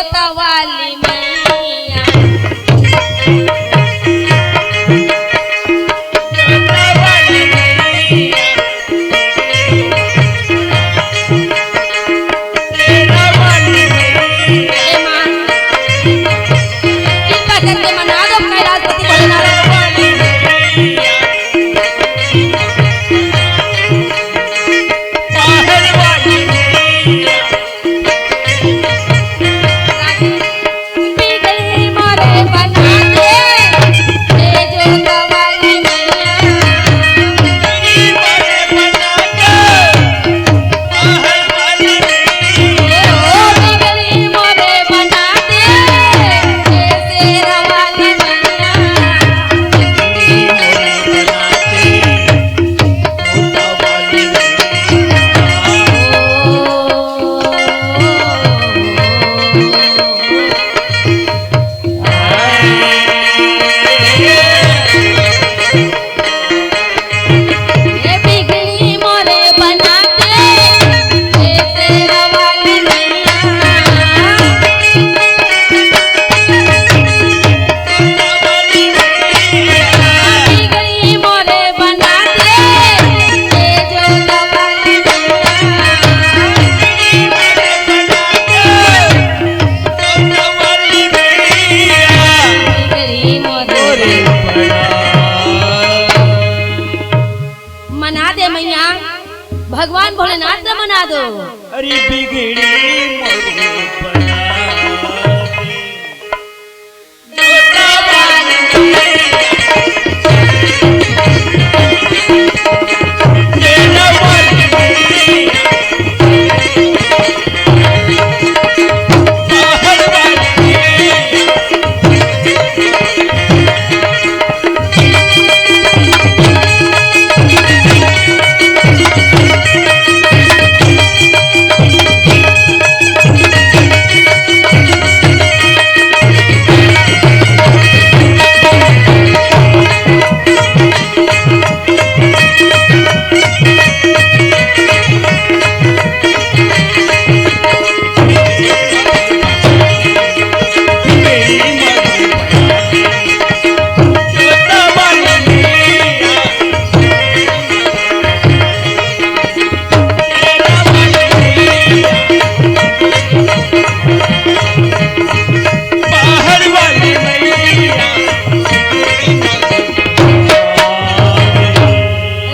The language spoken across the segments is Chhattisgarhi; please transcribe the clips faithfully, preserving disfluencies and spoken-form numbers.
तवाली मैया। ए माँ, कृपा करके मना दो कैलाशपति भोलेनाथ। बिगड़ी मोरे बना दे, ए जोतवाली मैया। ए ओ बिगड़ी मोरे बना दे, ए शेरवाली मैया। ए बिगड़ी मोरे बना दे, ए शेरवाली मैया। बिगड़ी मोरे बना दे, ए जोतवाली मैया। बिगड़ी मोरे मना दे मैया, भगवान भोलेनाथ ला मना दो। अरे बिगड़ी मोरे बना दे।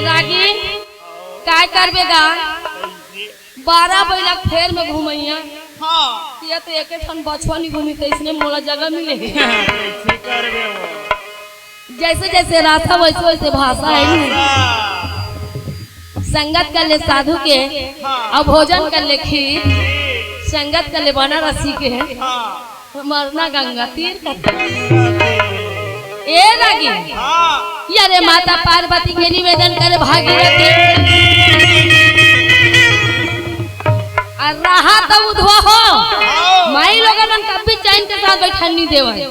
रागी, काय करबे गा? बारह बइला फेर में घुमइया। हाँ। ये तो एके ठन बछवा नहीं घूमी, तो इसने मोला जगह मिले। कैसे करबे वो? जैसे जैसे रास्ता, वैसे वैसे भाषा है नी। भाषा। संगत कर ले साधु के, हाँ। अउ भोजन कर ले खीर। खीर। संगत कर ले बनारसी के। हाँ। मरना गंगा तीर कर। ए रागी, हाँ। यारे माता पार्वती के निवेदन करे भागीरथी। अउ रहा तो उधवा हो, हाँ। माई लोगन मन कभी चैन के साथ बैठन नहीं देवय।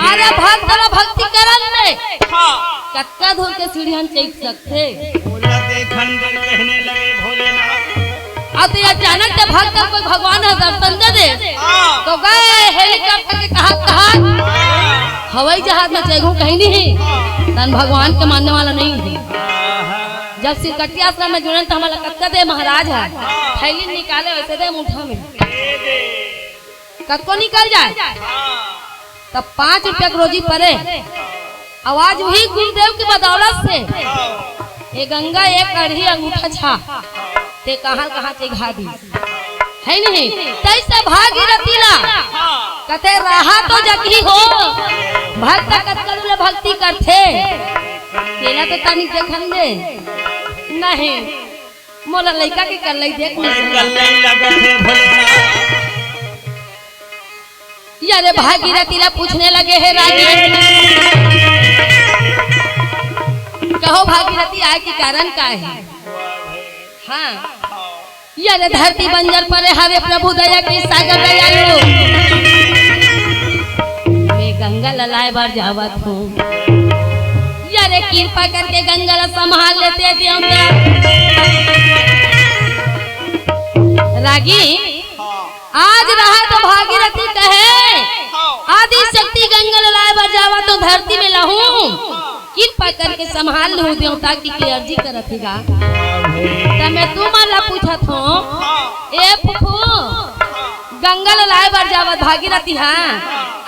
अरे भक्त ला भक्ति करन दे। हाँ। कतका दूर के सीढ़ियन चढ़ सकथे। ओला देखन दे कहने लगे भोलेनाथ। अउ ते अचानक से भक्त ला कोई भगवान ह दर्शन दे दे। हाँ। तो गए हेलीकॉप्टर के कहा कहा हाँ। हवाई जहाज में चढ़हूं कहीं नहीं। हाँ। तन भगवान के मानने वाला नहीं है। हाँ। जब सिरकट्टी आश्रम में जुड़न तो हमला कतका दे महाराज ह। हाँ। थैली निकाले वैसे दे मुठा में। दे दे। कतको निकल जाए। हाँ। तब पाँच रुपया के रोजी परे। अउ आज उही गुरुदेव के बदौलत से ये गंगा एक अड़ही अंगूठा छा ते कहाँ कहाँ चघा दी है नहीं। तैसे भागीरथी ला हाँ। कथे रहा तो जगही हो। भक्त कतका ले भक्ति करथे तेला तो तनिक देखन दे नहीं। मोला लइका के कल्लई देख ले। कल्लई लगत हे भोलेनाथ। यारे भागीरथी ला पूछने लगे हे रागी। कहो भागीरथी आए के कारण का है? हाँ। यारे धरती बंजर परे हवे प्रभु दया के सागर दयालु। मैं गंगा ला लाए बर जावत हूँ। यारे कृपा करके गंगा ला संभाल लेते देवता। रागी। हाँ। आज रहा तो भागीरथी कहे, आदि शक्ति गंगा ल लाए बर जावत हों धरती में लहूं, कृपा करके संभाल लहू देवता के अर्जी करत हे गा। त मैं तुमन ला पूछत हों, ए फूफू, गंगा ल लाए बर जावत भागीरथी हा,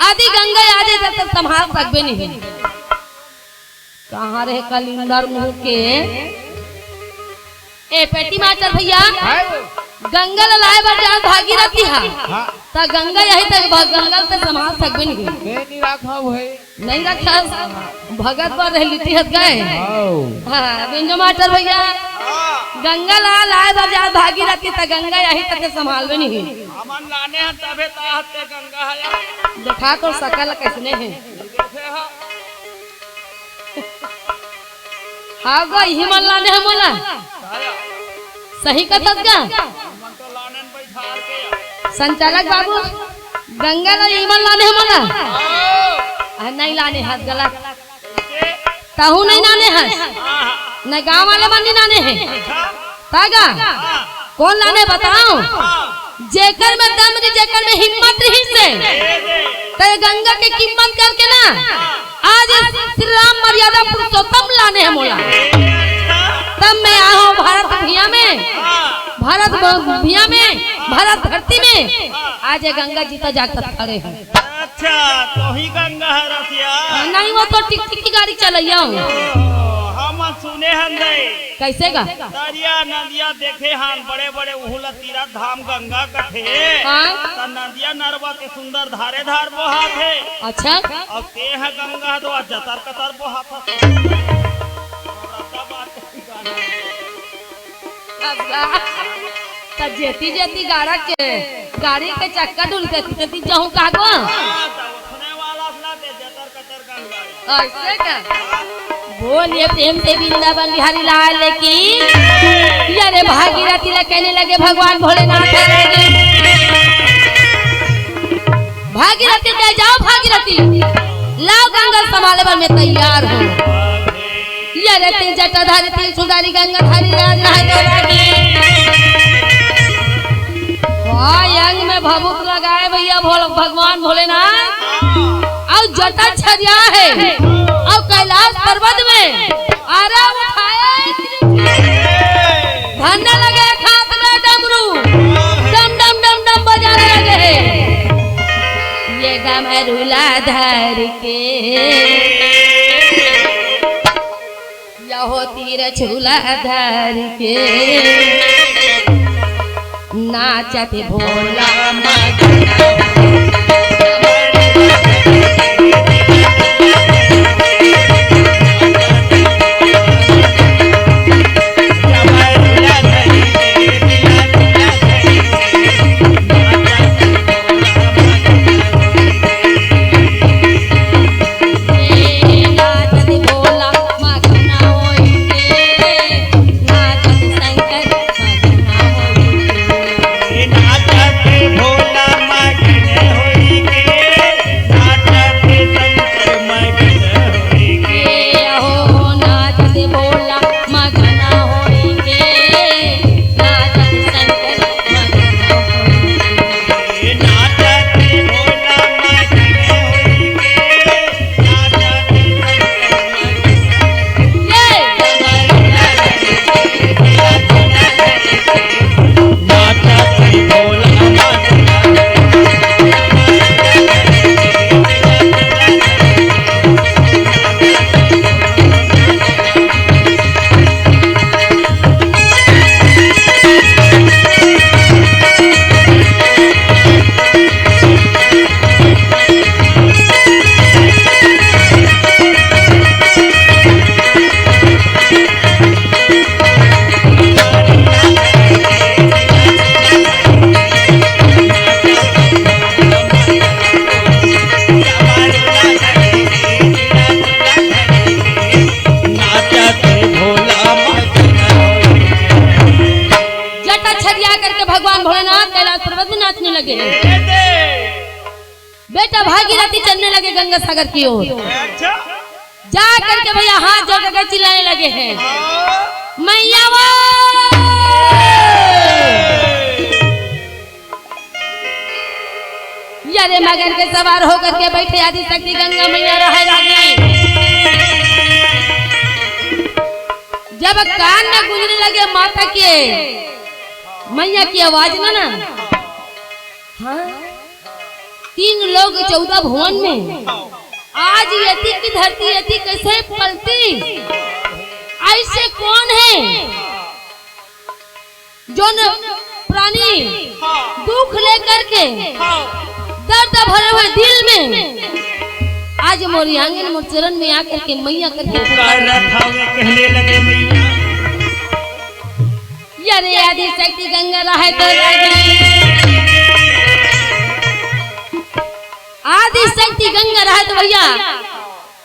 आदि गंगा आ जाए त संभाल सकबे नहीं। कहाँ रहे कलिंदर मुंह के? ए पेटी मास्टर भैया, हाय। गंगा ल लाए बर जावत भागीरथी हा। हाँ। त गंगा यही तक भ-, गंगा ल त संभाल सकबे नहीं। नहीं, नहीं रखा भाई। नहीं रखा। भगत बर रहे लिट्टी हत गए। हाँ। हाँ, बेंजो मास्टर भैया। गंगा ल लाए बर जावत भागीरथी त गंगा यही तक संभालबे नहीं। हमन लाने हन तभे त हत्ते गंगा है। देखा तो सकल कैसने हे। देखे हा। हाँ गो, इही मन लाने हे मोला। सही कथस गा? संचालक बाबू, गंगा ल इही मन लाने हे मोला। आ, नहीं लाने हस, गलत। तहू नहीं लाने हस। न गांव वाले मन नहीं लाने हे। त गा? कोन लाने बताओ? जेकर में दम रही, जेकर में हिम्मत रही से, त ये गंगा के कीमत करके ना, आज श्री राम मर्यादा पुरुषोत्तम लाने हे मोला। तब मैं आए हों भारत भुइयां में, भारत भ-, भुइयां में, भारत धरती में, आज ये गंगा जीता जागता खड़े हे। अच्छा, तोही गंगा हरस या? नहीं, वो तो टिकटिकी गाड़ी चलैया हों। ओ, हम सुने हन दे। कैसे गा? दरिया नदिया देखे हन, बड़े बड़े उहू ला तीरथ धाम गंगा कथे। हाँ। त नदिया नरवा के सुंदर धारे धार बोहात हे। अच्छा। अउ तेहा गंगा तो जतर कतर बोहात हे। त जेती जेती गाड़ा के, गाड़ी के चक्का डुलते तेती जाहूं का गो? हाँ, त ओसने वाला ला ते जतर कतर गंगा। ऐसे का? बोलिए प्रेम से वृंदावन बिहारी लाल की। ये रे भागीरथी ला कहने लगे भगवान भोलेनाथ। भागीरथी कहे, जाओ भागीरथी, लाओ गंगा संभाले बर मैं तैयार हों। ये रे तीन जटाधारी, तीन सुधारी, गंगाधारी राज नहाए तो लागी। वाह, अंग में भभूत लगाए भैया भोल-, भगवान भोलेनाथ। अउ जटा छरिया हे। अउ कैलाश पर्वत में अरे उठाए। धन्ना लगे हाथ में डमरू। डम डम डम डम बजाने लगे हे। ये डमरूला धर के यहो तीर छूला धर के नाचत भोला मगन। जटा छरिया करके भगवान भोलेनाथ कैलाश पर्वत में नाचने लगे। बेटा भागीरथी चलने लगे गंगा सागर की ओर। अच्छा। जा करके भैया हाथ जोड़ करके चिल्लाने लगे हैं, मैया वो। अरे मगर के सवार होकर के बैठे आदि शक्ति गंगा मैया रहे लागी। जब कान में गूंजने लगे माता के, मैया की आवाज ना, ना, हाँ, तीन लोक चौदह भुवन में आज यति की धरती यति कैसे पलती? ऐसे कौन है जो न प्राणी दुख लेकर के, दर्द भरे हुए दिल में आज मोरी आंगन मोर चरण में आकर के मैया करके पुकार रहा था, वे कहने लगे, मैया। यारे आदि शक्ति गंगा रहे तो, आदि शक्ति गंगा रहे तो भैया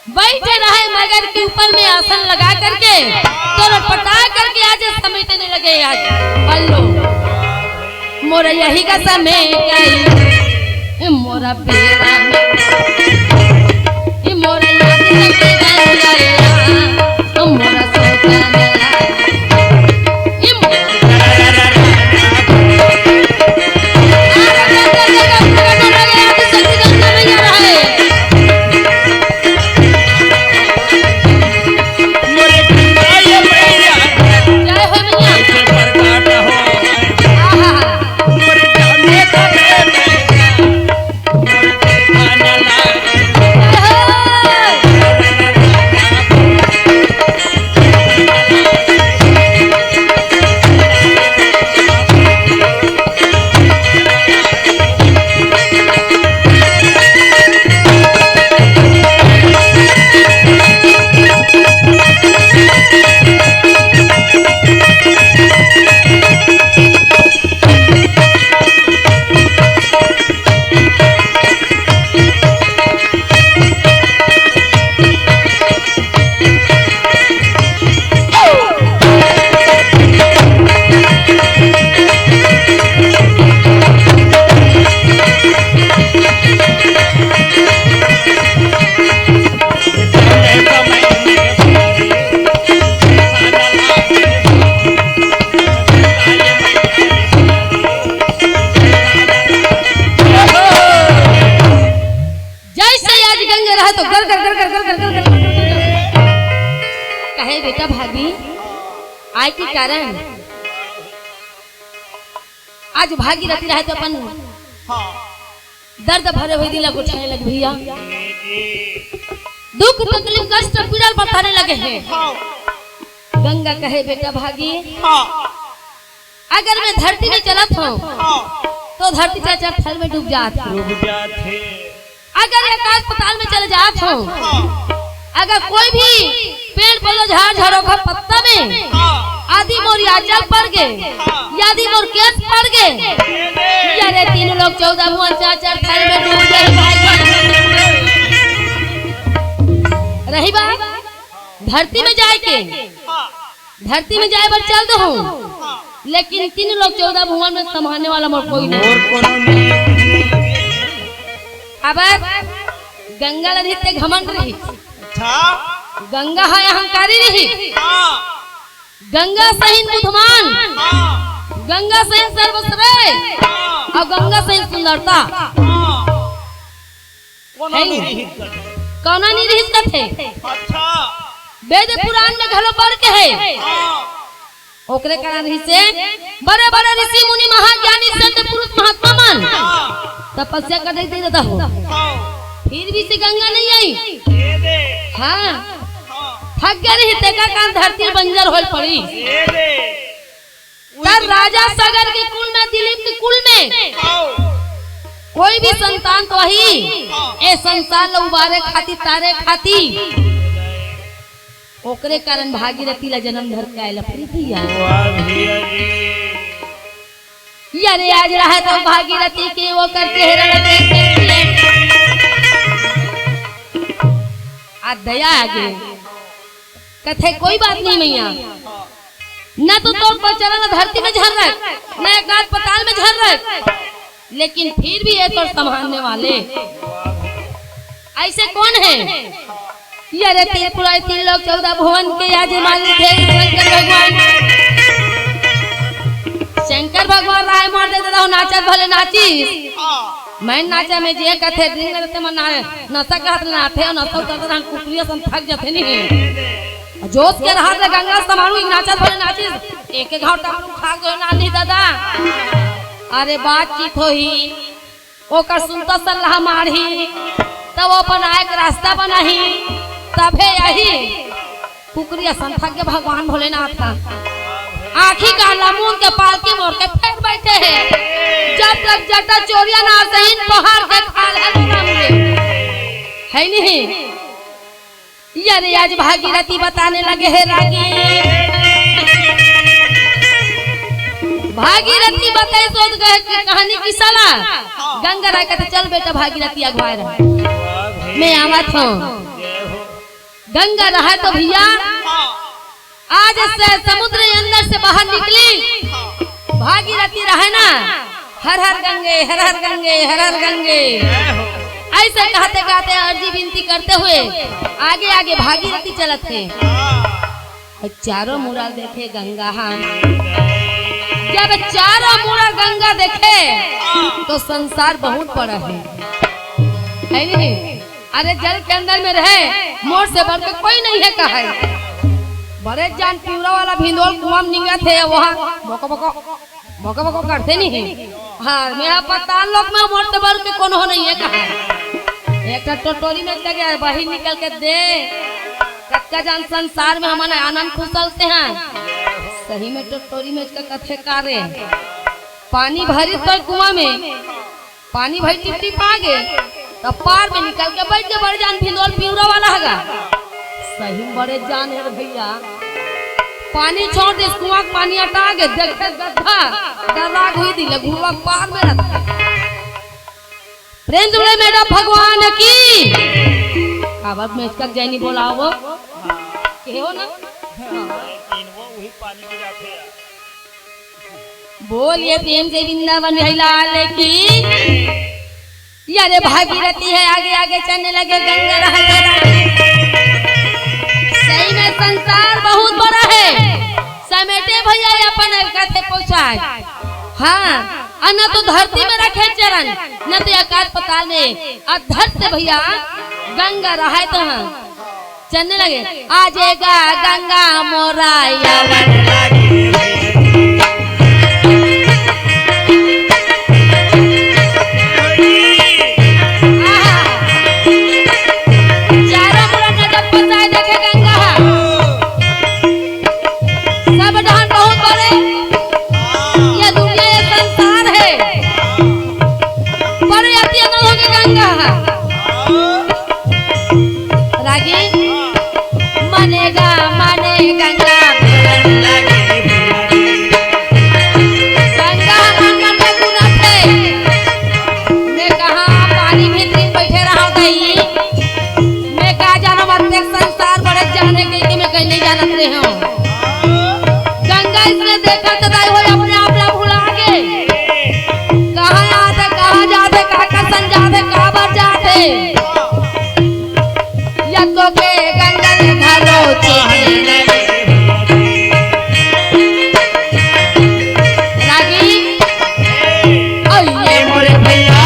बैठे रहे मगर के ऊपर में आसन लगा करके, तोर पटा करके आज समेटने लगे। आज पल्लो मोर यही का समेट आई, मोरा बेरा में, ए मोरा याद लगे गंगैया, मोरा सोचा में, ए मोरा जय हो मैया। आहा। जैसे आज गंगा रहा तो गर गर गर गर गर गर गर गर गर। कहे बेटा भागी, आय के कारण आज भागीरथी रहे तो अपन दर्द भरे हुए दिल ला गोठाए लग भैया। दुख तकलीफ कष्ट पीड़ा बताने लगे हैं। गंगा कहे बेटा भागी, अगर मैं धरती में चलत हूँ तो धरती चार चार थल में डूब जात है। डूब जात है। अगर एक अस्पताल में चले जात हूँ, अगर कोई भी पेड़ पौधा झाड़ झरोखा पत्ता में आदि मोर आंचल पड़ गे, यादि मोर केस पड़ गे, यारे तीन लोक चौदह भुवन चार चार थल में डूब जाही भाई। रही बात धरती में जाए के, धरती में जाए बर चल दो हूँ, लेकिन तीन लोक चौदह भुवन में संभालने वाला मोर कोई नहीं। मोर कोनो नहीं। अब गंगा ल रहिते घमंड रही। अच्छा। गंगा है अहंकारी रही। हाँ। गंगा सहिन बुधमान। हाँ। गंगा सहिन सर्वश्रेय। हाँ। अउ गंगा सहिन सुंदरता। हाँ। कोनो है नहीं नहीं। रिहिस कथे। कोनो नहीं रिहिस कथे। अच्छा। वेद पुराण में घलो पढ़ के है। हाँ। ओकरे कारण रिहिसे बड़े बड़े ऋषि मुनि महाज्ञानी संत पुरुष महात्मा मन हाँ। तपस्या कर रही थी दादा हो। हाँ। फिर भी से गंगा नहीं आई। ये दे। हाँ। हाँ। थक गए रही, तेकर कारण धरती बंजर होल पड़ी। ये दे। त राजा सगर के कुल में, दिलीप के कुल में आओ। कोई भी संतान तो ही, हाँ। ए संसार ल उबारे खातिर, तारे खातिर, ओकरे कारण भागीरथी ला जन्म धर के आयल अपनी भैया। वाह भैया जी। यारे आज रहा तो भागीरथी के ओकर चेहरा ला देख के आ दया आ गे। कथे कोई बात नहीं मैया, न तो तोर पचरा ला धरती में झर रख, न एक आध पताल में झर रख, लेकिन फिर भी ये तोर संभालने वाले ऐसे कौन है? ये रे त्रिपुरा तीन लोक चौदह भुवन के आज मालिक है शंकर भगवान। शंकर भगवान राय मार दे दादा, नाचत भले नाचिस, मैं नाचा में जे कथे दिन में ते मन ना-, नशा के हाथ नाथे अउ नशा उतरत रहन कुकरी असन थक जथे नहीं। जोश के रहत ले गंगा समारू नाचत भले नाचिस, एक एक घाव टारू खा गयो ना नहीं दादा। अरे बातचीत होही, ओकर सुनता सलाह मारही, तब वो अपन आए के रास्ता बनाही, तभे यही कुकरी असन थक गे भगवान भोलेनाथ का। आँखी का लमून के पालकी मोर के फेर बैठे हे। जब तक जटा चोरिया ना सहीन पहाड़ के खाल हे राम रे। है नहीं? अरे आज भागीरथी बताने लगे हे रागी। भागीरथी बताई सोच गए कि कहानी की सला। गंगा राय कहते, "चल बेटा भागीरथी अगुवाए रह, मैं आवत हूँ।" गंगा रहा तो भैया, आज से समुद्र के अंदर से बाहर निकली, भागीरथी रहे ना, हर हर गंगे, हर हर गंगे, हर हर गंगे, ऐसे कहते कहते अर्जी विनती करते हुए आगे आगे भागीरथी चलत हे। अउ चारों मुड़ा देखे गंगा हा, जब चारों मुड़ा गंगा देखे तो संसार बहुत बड़ा हे, है नहीं? अरे जल के अंदर में रहे, मोर से बढ़ के कोई नहीं हे कहे। बड़े जान पिवरा वाला भिंदोल कुआं में निंगत हे, वहाँ बको बको, बको बको करते नहीं हे। हाँ, मैं यहाँ पताल लोक में मोर से बढ़ के कोनो नहीं हे कहे। एक ठा टोटोरी में लगे बाहर निकल के दे, कतका जान संसार में हमन आनंद खुशल से हैं। सही में टोटोरी में का कथे का रे, पानी भरी तो कुआं में पानी भाई टिप टिप आ गे, त पार में निकल के बैठ के बड़ जान भिंदोल पिवरा वाला हगा। सही में बड़े जान हे रे भैया। पानी छोड़ दिस, कुआं के पानी अटा गे, देखे गड्ढा, डर्रा घुई दिले, घुरवा पार में रहता। प्रेम से बोले मैडम भगवान की। अब अब मैं इसका जैनी बोलाओ वो। के हो ना? हाँ। तीन वो वही पानी गिरा थे यार। बोलिए प्रेम से वृंदावन बिहारी लाल की। ये अरे भागीरथी हे, आगे आगे चलने लगे गंगा रहा। सही में संसार बहुत बड़ा हे, समेटे भैया ये अपन कथे पहुँचाए। हाँ, अउ न तो धरती में रखे चरण, न तो आकाश पताल में, अउ धरती भैया गंगा रहा तो हाँ। चलने लगे, आ जाएगा गंगा मोरा यावन लागे। आहा। चारों मुड़ा नजर पसाए देखे गंगा हा। सब डहान बहुत बड़े, ये दुनिया, ये संसार हे। बड़े अति अनल होके गंगा हा। रागी, मनेगा, मने गंगा। गंगा मन मन में गुनत हे। मैं कहाँ पानी भीतरी बैठे रहा गई। मैं का जानव, अतेक संसार बड़े जाने के, कि मैं कहीं नहीं जानत रहे हूँ। गंगा इसने देखा तो दाई हो अपने आप ला भुला गे। कहाँ आते, कहाँ जाते, का का संजाते, का बर जाते। या तो के गंगा घालो चोरी। रागी, अये मोरे भैया।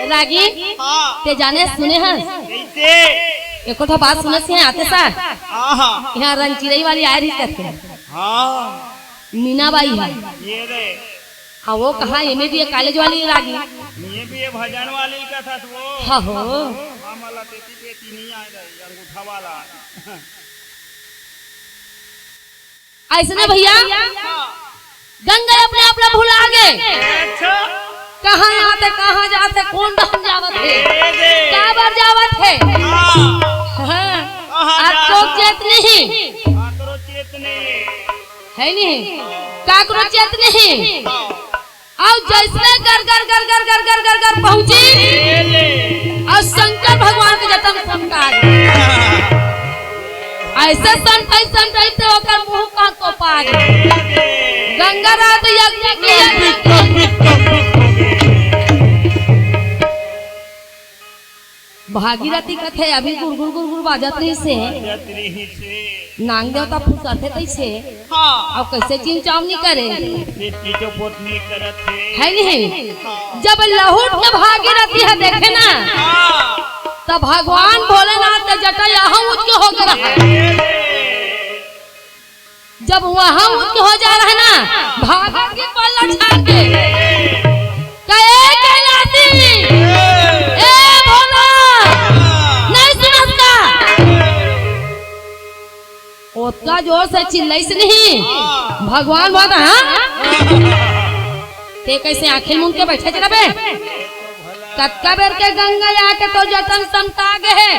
रागी, हाँ। ते जाने सुने हस? कइसे? एको ठो बात सुनत हे आते साल। हाँ, हाँ। यहाँ रंचिरई वाली आए रही करके। हाँ। मीना बाई हे। ये रे। हाँ, वो कहाँ M A B A college वाली रागी। ये भी ये भजन वाली का था वो। हाँ हो। हाँ, मला तेती बेटी नहीं आए रही, अंगूठा वाला। अइसने भैया, गंगा अपने आप ला भुला गे। अच्छा। कहाँ आथे, कहाँ जाथे, कोन डहर जावत हे, ए दे। काबर जावत हे? हाँ। हाँ। कहाँ आज तो जावत? चेत नहीं। काकरो चेत नहीं। है नहीं? काकरो चेत नहीं। हाँ। अउ जइसने घर, घर, घर, घर पहुंची, ए दे। अउ शंकर भगवान के जटा म समटा गे। अइसे संतई संतई ते ओकर मुंह कहाँ तो पार। गंगा रात यज्ञ किया। भागीरथी कथे अभी गुरगुर गुरगुर बाजत रहिसे। बाजत रहिसे। नांग देवता फुसरथे तइसे। हाँ। अउ कइसे चिंचावनी करे। ये चीजों पोतनी करत हे। है नहीं? हाँ। जब लहुट के भागीरथी ह देखे ना, हाँ। तब भगवान भोलेनाथ के जटा यहाँ उठ के हो गया है। जब वहाँ उठ के हो जा रहा है ना, भागीरथी पल्ला झाड़ के, कहे, "ए कैलाशी, ए भोला, नहीं सुनत का?" ओतका जोर से चिल्लाइस नहीं। हाँ। भगवान बात, हाँ? ते कइसे आंखी मूंद के बइठे रहिबे? कतका बेर के गंगा आके तोर जटा म समटा गे हे।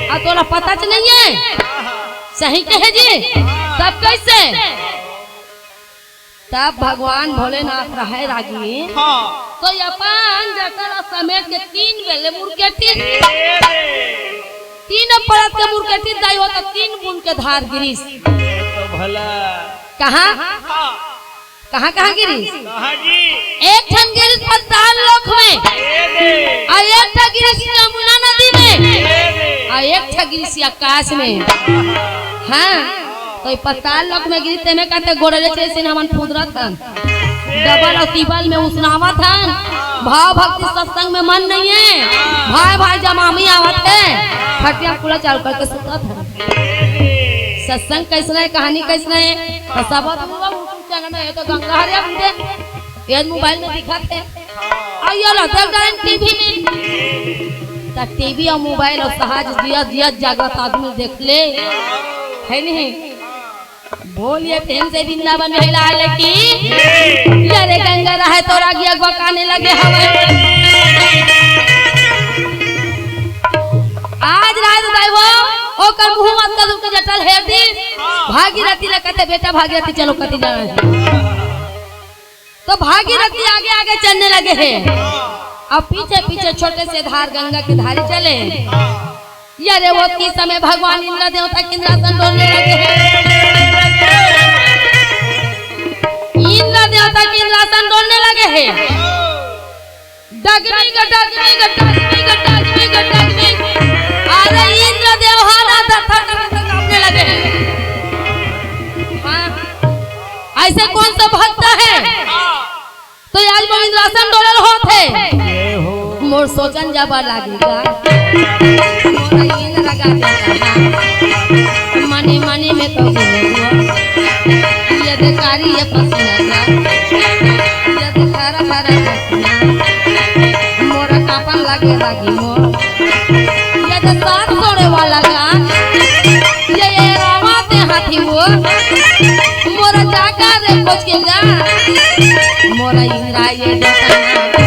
अउ तोला पता च नइ हे। सही कहे जी। तब कइसे? तब भगवान भोलेनाथ रहे रागी। हाँ। तो अपन जटा ला समेट के तीन बेर ले मुरकेटिस। ए दे। तीन परत के मुरकेटिस दाई हो तो तीन बूंद के धार गिरिस। ये तो भला। कहाँ? हाँ। कहाँ, कहाँ गिरिस? कहाँ जी? एक ठन गिरिस पताल लोक में। ए दे। अउ एक ठन गिरिस यमुना नदी में। ए दे। अउ एक ठन गिरिस आकाश में। हाँ। तो ये पताल लोक में गिरिस, तेमे कहते गोड़ले चले से हमन फुदरत हन। डबल अउ तिबल में उसनावत हन। भाव भक्ति सत्संग में मन नइ हे। भाई भाई जमामी आवत हे। खटिया कुला चालू करके सुतत हन। सत्संग कइसना हे, कहानी कइसना हे, तो सब तो YouTube channel में हे, तो गंगा हरे बुझे। ये मोबाइल में दिखत हे। अउ ये ला देख डारेन टीवी में। त टीवी अउ मोबाइल अउ सहज जियत जियत जागत आदमी देख ले। है नहीं? बोलिए प्रेम से वृंदावन में लाल की। ये रे गंगा रहे तोर आगी अगवा काने लगे हवय। आज रात दाई हो, ओकर मुंह मत कर, उनके जटा ल हेर दी। भागीरथी ल कहते, "बेटा भागीरथी, चलो कती जाना हे।" तो भागीरथी आगे आगे चलने लगे हे, अउ पीछे पीछे छोटे से धार गंगा के धारी चले। ये रे, ओतकी समय भगवान इंद्र देवता के इंद्रासन डोलने लगे हे। इंद्र देवता के इंद्रासन डोलने लगे हे। डगमिग, डगमिग, डगमिग, डगमिग, डगमिग। अरे इंद्र देव ह ना थर थर थर थर कांपने लगे हे। हाँ। अइसे कोन सा भक्त हे? तो आज मोर इंद्रासन डोलल होत हे। जय हो। मोर सोचन जाबा लागे गा। मोर इंद्र गा देता। मने मने में तो बोले हुआ। ये बेकारी ये पसीना गा। ये बेकार हरा पसीना। मोर कापन लागे लागी मोर। ये तो साथ छोड़े वाला गा। ये, ये रावा ते हाथी वो। मोर जाका रे खोज के गा। मोर इंद्रा ये देता।